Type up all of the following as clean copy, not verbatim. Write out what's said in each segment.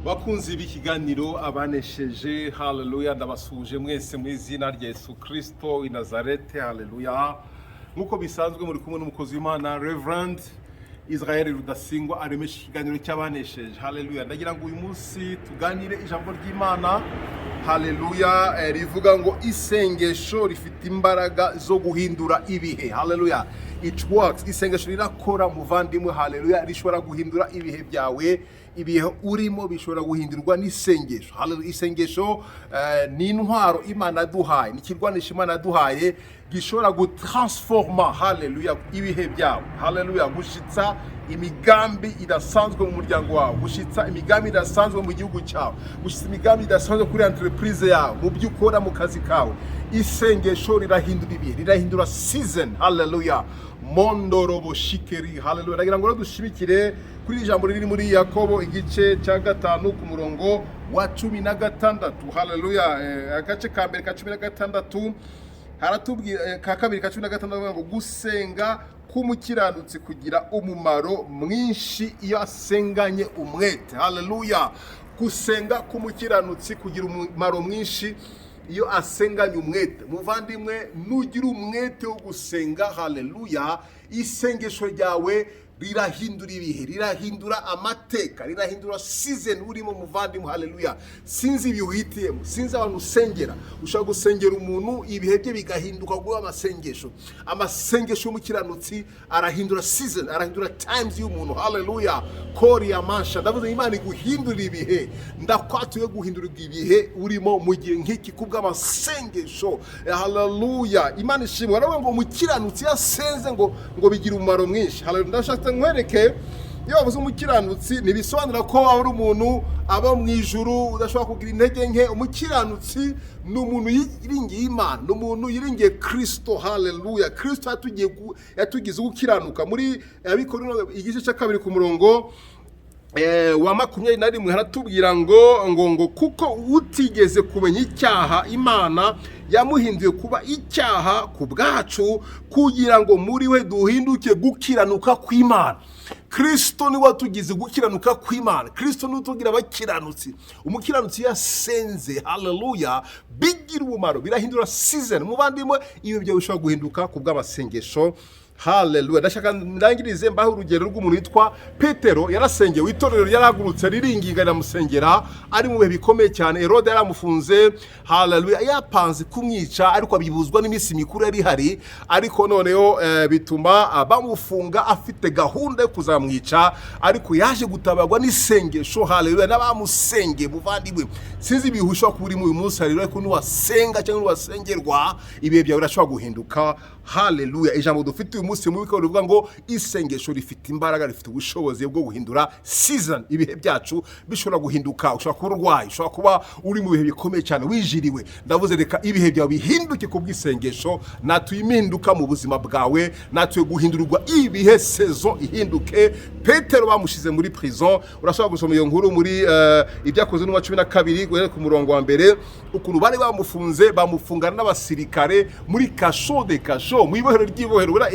Bakunzi b'ikiganiro Abanesheje, haleluya! Ndabasuhuje mwese mu izina rya Yesu Kirisito i Nazarete, haleluya! Nk'uko bisanzwe, muri kumwe n'umukozi w'Imana Reverend Israel Rudasingwa, aremesha ikiganiro cy'Abanesheje, haleluya! Ndagira ngo uyu munsi tuganire ijambo ry'Imana, haleluya, rivuga ngo isengesho rifite imbaraga zo guhindura ibihe, haleluya! It works. Isengesho rirakora, muvandimwe, haleluya! Rishobora guhindura ibihe byawe. Ibihe urimo bishobora guhindurwa n'isengesho, haleluya! Isengesho ni intwaro Imana yaduhaye, ni ikirwanisho Imana yaduhaye gishobora gutransforma, haleluya, ibihe byawe, haleluya, gushitsa imigambi idasanzwe mu muryango wawe, gushitsa imigambi idasanzwe mu gihugu cyawe, gushitsa imigambi idasanzwe kuri entreprise yawe, mu byo ukora mu kazi kawe. Isengesho rirahindura ibihe, rirahindura season, haleluya! Mondorobo shikeri, haleluya! Ndagira ngo rero dushimikire kuri iri jambo riri muri Yakobo igice cya 5 ku murongo wa 16, haleluya. Agace ka mbere ka 16 haratubwira, ka kabiri ka 16 bavuga ngo gusenga k'umukiranutsi kugira umumaro mwinshi iyo asenganye umwete, haleluya! Gusenga k'umukiranutsi kugira umumaro mwinshi iyo asenganye umwete. Muvandimwe, nugira umwete wo gusenga, haleluya, isengesho ryawe rirahindura ibihe, rirahindura amateka, rirahindura season urimo, muvandimwe, haleluya! Sinzi ibihe uhitiyemo, sinzi abantu usengera. Ushobora gusengera umuntu, ibihe bye bigahinduka guha amasengesho. Amasengesho y'umukiranutsi arahindura season, arahindura times y'umuntu, haleluya! Kori ya mansha, ndavuze Imana iguhindurira ibihe. Ndakwatuye guhindurirwa ibihe urimo mu gihe nk'iki kubw'amasengesho, haleluya! Imana ishimwe. Baravuga ngo umukiranutsi yasenze ngo bigira umumaro mwinshi, haleluya! Ndashaka nkwereke, iyo bavuze umukiranutsi ntibisobanura ko ari umuntu aba mu ijuru udashobora kugira intege nke. Umukiranutsi ni umuntu yiringiye Imana, ni umuntu yiringiye Kirisito, haleluya! Kirisito yatugize gukiranuka. Muri Abikorinto igice cya 2 ku murongo wa 21 haratubwira ngo kuko utigeze kumenya icyaha, Imana yamuhinduye kuba icyaha ku bwacu, kugira ngo muri we duhinduke gukiranuka kw'Imana. Kirisito niwe watugize gukiranuka kw'Imana. Kirisito niwe utugira abakiranutsi. Umukiranutsi yasenze, haleluya, bigira umumaro, birahindura season. Muvandimwe, ibi byawe bishobora guhinduka ku bw'amasengesho, haleluya! Ndashaka ndangirize mbaho urugero rw'umuntu witwa Petero. Yarasengewe, itorero yarahagurutse riringinga, riramusengera ari mu bihe bikomeye cyane. Herode yaramufunze, haleluya, yapanze kumwica, ariko abibuzwa n'iminsi mikuru yari ihari. Ariko noneho bituma bamufunga afite gahunda yo kuzamwica, ariko yaje gutabarwa n'isengesho, haleluya, n'abamusengeye. Muvandimwe, sinzi ibihe ushobora kuba urimo uyu munsi, haleluya, ariko nuwasenga cyangwa nuwasengerwa, ibihe byawe birashobora guhinduka, haleluya! Ijambo dufite uyu munsi mu bikorwa rivuga ngo isengesho rifite imbaraga, rifite ubushobozi bwo guhindura season. Ibihe byacu bishobora guhinduka. Ushobora kuba urwaye, ushobora kuba uri mu bihe bikomeye cyane, wijiriwe. Ndavuze reka ibihe byawe bihinduke ku bw'isengesho. Natuye impinduka mu buzima bwawe, natuye guhindurirwa ibihe, saison ihinduke. Petero bamushize muri prison. Urashobora gusoma iyo nkuru muri Ibyakozwe n'Intumwa 12 guhera ku murongo wa mbere, ukuntu bari bamufunze, bamufungana n'abasirikare muri cachot de cachot, mu ibohero ry'ibohero. Buriya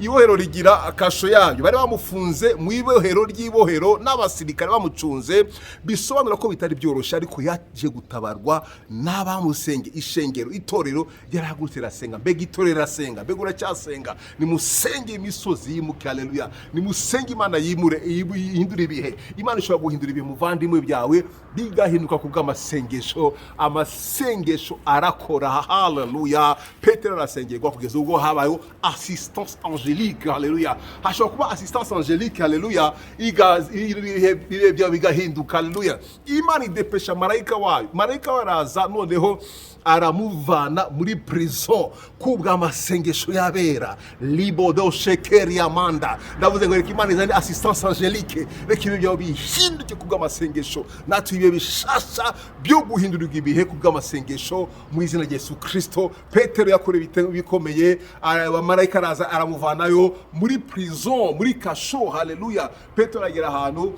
ibohero rigira cachot yaryo. Bari bamufunze mu ibohero ry'ibohero n'abasirikare bamucunze, bisobanura ko bitari byoroshye, ariko yaje gutabarwa n'abamusenge. Ishengero, itorero ryarahagurutse rirasenga. Mbega itorero rirasenga! Mbega uracyasenga? Nimusenge imisozi yimuke, haleluya! Nimusenge Imana yimure, ihindure ibihe. Imana ishobora guhindura ibihe, muvandimwe, byawe bigahinduka ku bw'amasengesho. Amasengesho arakora, haleluya! Petero arasengerwa kugeza ubwo habayeho assistance angélique, haleluya! Hashobora kuba assistance angélique, haleluya, ibihe byawe bigahinduka, haleluya! Imana idepesha marayika wayo, marayika we araza, noneho aramuvana muri prison kubw'amasengesho y'abera. Libodo shekeri amanda. Ndavuze ngo reka Imana izane assistance angélique, reka ibihe byawe bihinduke kubw'amasengesho. Natwe ibihe bishasha byo guhindurirwa ibihe kubw'amasengesho mu izina rya Yesu Kirisito. Petero yakorewe ibitego bikomeye, marayika araza aramuvanayo muri prison, muri cachot, haleluya! Petero agera ahantu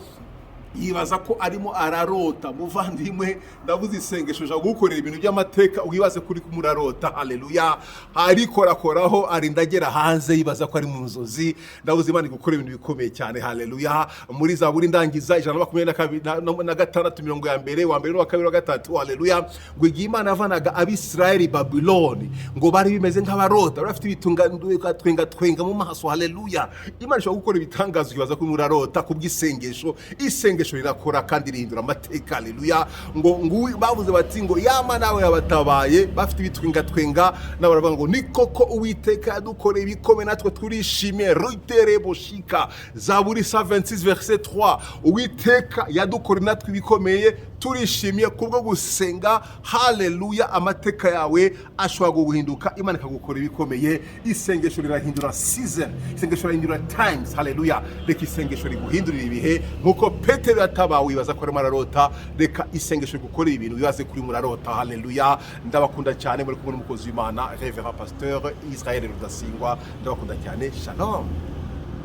Yibaza ko arimo ararota. Muvandimwe, ndavuze isengesho ushobora gukorera ibintu by'amateka wibaze kuri kumurarota. Haleluya! Arikorakoraho, arinda agera hanze yibaza ko ari mu nzozi. Ndavuze Imana igukora ibintu bikomeye cyane. Haleluya! Muri Zaburi, ndangiza, 126, mirongo ya mbere, wa mbere n'uwa kabiri, wa gatatu. Haleluya! Ngo igihe Imana yavanaga Abisirayeli Babiloni, ngo bari bimeze nk'abarota, bari bafite ibitunga twenga mu maso. Haleluya! Imana ishobora gukora ibitangaza ukibaza ko urimo urarota kubw'isengesho. Isengesho rirakora kandi rihindura amateka. Haleluya! Ngo bavuze bati ngo yama nawe yabatabaye bafite ibitwengatwenga, nabo baravuga ngo ni koko Uwiteka yadukoreye ibikomeye, natwe turishimye. Rutere boshika. Zaburi 126 verset 3: Uwiteka yadukoreye natwe ibikomeye, turishimye kubwo gusenga. Haleluya! Amateka yawe ashobora guhinduka, Imana ikagukora ibikomeye. Isengesho rirahindura season, isengesho rirahindura times. Haleluya! Reka isengesho riguhindurira ibihe nkuko Petero yatabawe wibaza ko arimo ararota. Reka isengesho rigukorera ibintu wibaze kuri murarota. Haleluya! Ndabakunda cyane. Muri kumwe n'umukozi w'Imana, Reverend Pasteur Israel Rudasingwa. Ndabakunda cyane. Shalom.